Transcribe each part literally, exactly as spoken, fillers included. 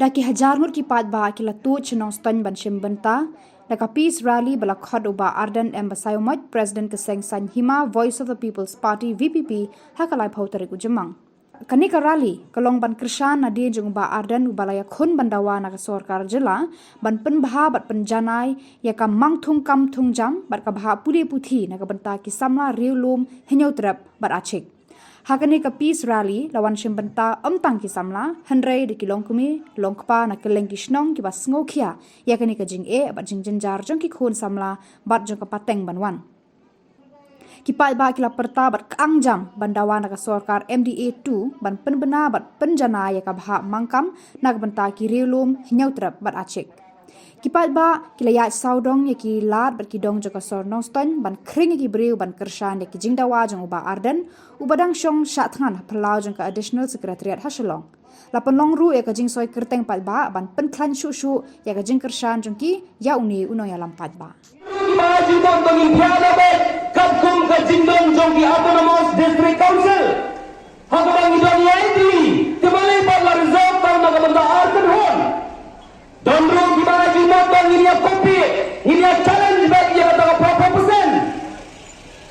Ki hajar ngut ki paidbah ki la tuid sha Nongstoiñ ban shim bynta da ka Peace Rally ba la khot u Bah Ardent M Basaiawmoit, President ka seng saiñ hima Voice of the People's Party, V P P, ha ka laiphew tarik u Jymmang. Kane ka rally ka long ban kyrshan nadien jong u Bah Ardent uba la ïakhun ban dawa na ka sorkar jylla ban pynbha bad pynjanai ïa ka mang thung kam thung jam bad ka bhah pule puthi na ka bynta ki samla Riewlum, Hynñiewtrep bad Achik. Ha kane ka Peace Rally la wan shim bynta ym tang ki samla hynrei da ki longkmie, longkpa na kylleng ki shnong kiba sngewkhia ïa kane ka jingeh bad jingjynjar jong ki khun samla bad jong ka pateng ban wan. Ki paidbah ki la pyrta bad kang jam ban dawa na ka sorkar M D A two ban pynbna bad pynjanai ïa ka bhah mang kam na ka bynta ki Riewlum, Hynñiewtrep bad Achik. Ki paidbah ki la ïaid sawdong ïa ki lad bad ki dong jong ka sor Nongstoiñ ban khring ïa ki briew ban kyrshan ïa ki jingdawa jong u Bah Ardent uba dang shong shah thngan ha phyllaw jong ka Additional Secretariat ha Shillong. La pynlong ruh ïa ka jingsoi kyrteng paidbah ban pynkhlaiñ shuh shuh ïa ka jingkyrshan jong ki ïa une u nongïalam paidbah. Ruh ki ba jingdon ba ngin thiah da beit katkum ka jingdon jong ki Autonomous District Council. Ha kaba ngi don ïa iti, te balei pat la reserve tang na ka bynta ar kynhun. Don ruh ki ba jingmut ba ngin ïa copy, ngin ïa challenge beit ïa kata ka four percent.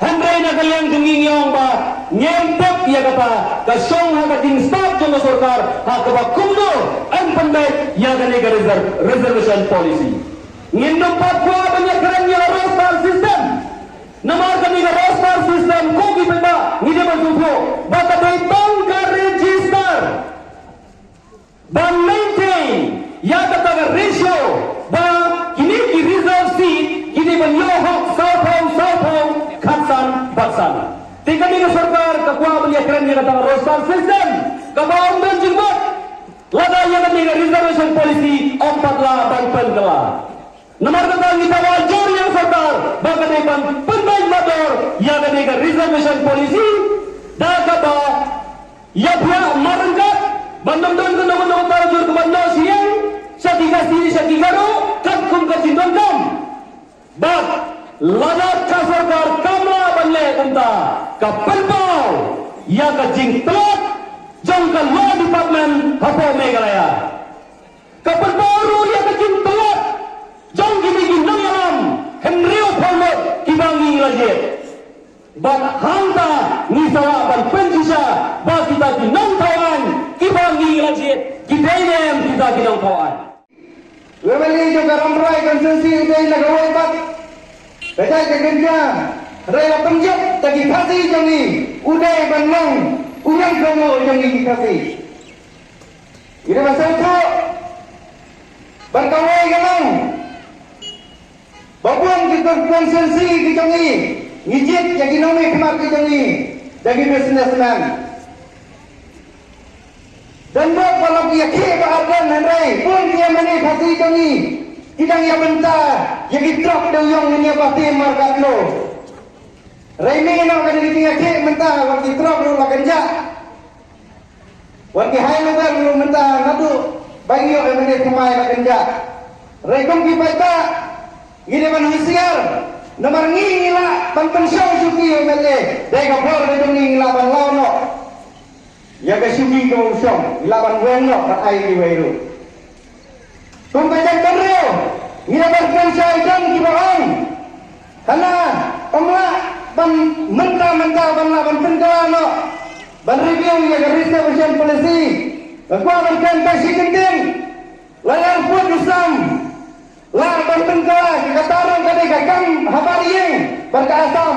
Hynrei na ka liang jong ngi ngi ong ba ngim tip ïa kata ka shong ha ka jingstad jong ka sorkar ha kaba kumno yn pynbeit ïa kane ka reserve, reservation policy. Ngin nym pat kwah ban ïa kren ïa ka roster system. Namar kane ka roster system ko ki paidbah ngi dei ban sngewthuh ba ka dei tang ka register ban maintain ïa kata ka ratio ba kine ki reserve seat ki dei ban ïoh hok sawphew sawphew khatsan batsan. Te kane ka sorkar ka kwah ban ïa kren ïa kata ka roster system kaba ym don jingmut lada ïa kane ka reservation policy ym pat lah ban pynkylla. Namar kata ngi dawa jur ïa ka sorkar ba ka dei ban pynbeit nador ïa kane ka reservation policy da kaba ïa phi ïa marangkat ban ym don kano kano ka tarjur kaba noh sha ïing sha ki Khasi sha ki Garo katkum ka jingdonkam. Bad lada ka sorkar kam lah ban leh kumta ka pynpaw ïa ka jingtlot jong ka law department hapoh Meghalaya. Ka pynpaw ruh ïa ka jingtlot jong kine ki nongïalam hynriewphew ngut kiba ngi la jied. Bad hangta ngi sa lah ban pynshisha ba kita ki nongthaw aiñ kiba ngi la jied ki dei ne em kita ki nongthaw aiñ. U M L A jong ka Rambrai constituency u dei na kawei pat. Ka jait ka kynja hynrei la pynjop da ki Khasi jong ngi u dei ban long u ñiangkynmo jong ngi ki Khasi. Ngi dei ban sngewthuh ba kawei ka long ba bun ki constituency ki jong ngi ngi jied ïa ki nongmihkhmat ki jong ngi da ki businessman. Donbok ba la ïakhih Bah Ardent hynrei bun ki M L A Khasi jong ngi ki dang ïa bynta ïa ki trok dewïong, ngin ïa bati markatno. Hynrei mynno ka dei ki jingïakhih mynta wat ki trok ruh la kynjah. Wat ki high level ruh mynta naduh ba ïoh M L A thymmai la kynjah. Hynrei kum ki paidbah ngi dei ban husiar namar ngi ngi lah ban pynshong shuki M L A. Dei ka bor ka jong ngi ngi lah ban law noh ïa ka shuki ka u shong, ngi lah ban weng noh ban ai kiwei ruh. Kum ka jaitbynriew ngi lah ban pynshai don kiba ong hana ym lah ban mynta mynta ban lah ban pynkylla noh ban review ïa ka reservation policy. Nga kwah ban kren ba shi kyntien. Lada pud u Sam lah ban pynkylla, kata ruh ka dei ka kam ha bar ïing bad ka Assam.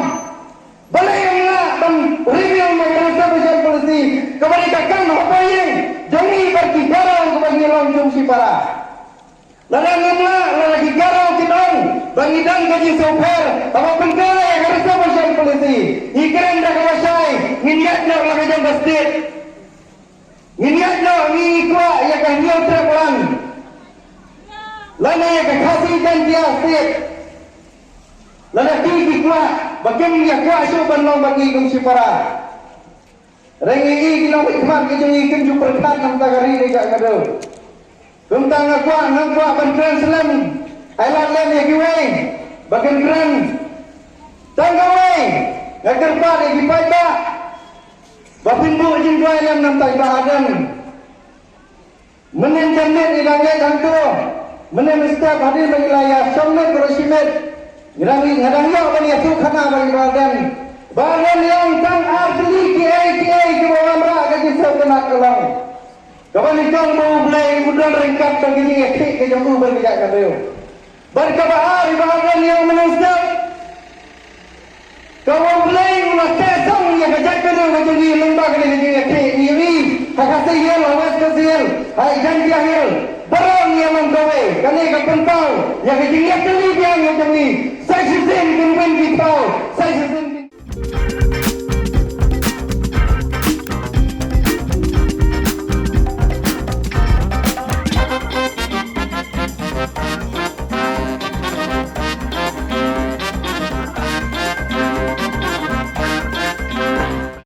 Balei ym lah ban review ïa ka reservation policy kaba dei ka kam ha bar ïing jong ngi bad ki Garo kaba ngi long jong shipara. Lada ngim lah, lada ki Garo kin ong ba ngi don ka jingsngewpher haba pynkylla ïa ka reservation policy, ngi kren da kaba shai, ngin ïaid noh la ka jong ka state. Ngin ïaid noh, ngi kwah ïa ka Hynñiewtrep Land lane ïa ka Khasi Jaintia State. Lada ki ki kwah ba kim ïa kwah shuh ban long bad ngi kum shipara. Hynrei ngi i ki nongmihkhmat ki jong ngi kim ju pyrkhat na ka bynta ka ri ne ka kyrdan. Kumta nga kwah, nga kwah ban kren slem, ai lad lem ïa kiwei ba kin kren. Tang kawei, nga kyrpad ïa ki paidbah ba phin buh jingduwai lem na ka bynta i Bah Ardent. Mynhynnin janmiet i dang leh hangto. Mynhynnin mynstep hadien ba ngi la ïa shong miet baroh shi miet. Ngi dang, nga dang ïoh ban ïathuh khana bad i Bah Ardent. Bah Ardent ïa ong tang ar tylli kiei kiei kiba wanrah ka jingsngewtynnat ka long. Kaba nyngkong ba U Blei u don ryngkat bad ka jingïakhih ka jong u bad ka jaitbynriew. Bad kaba ar i Bah Ardent ïa ong mynhynnin mynstep. Ka U Blei u la teh song ïa ka jaitbynriew ka jong ngi lyngba kane ka jingïakhih ngi ïohi ha Khasi Hills, ha West Khasi Hills, ha Jaiñtia Hills. Baroh ngi ïa long kawei, kane ka pynpaw ïa ka jingïatylli biang ka jong ngi. Sa shisien kin win ki thaw, sa shisien kin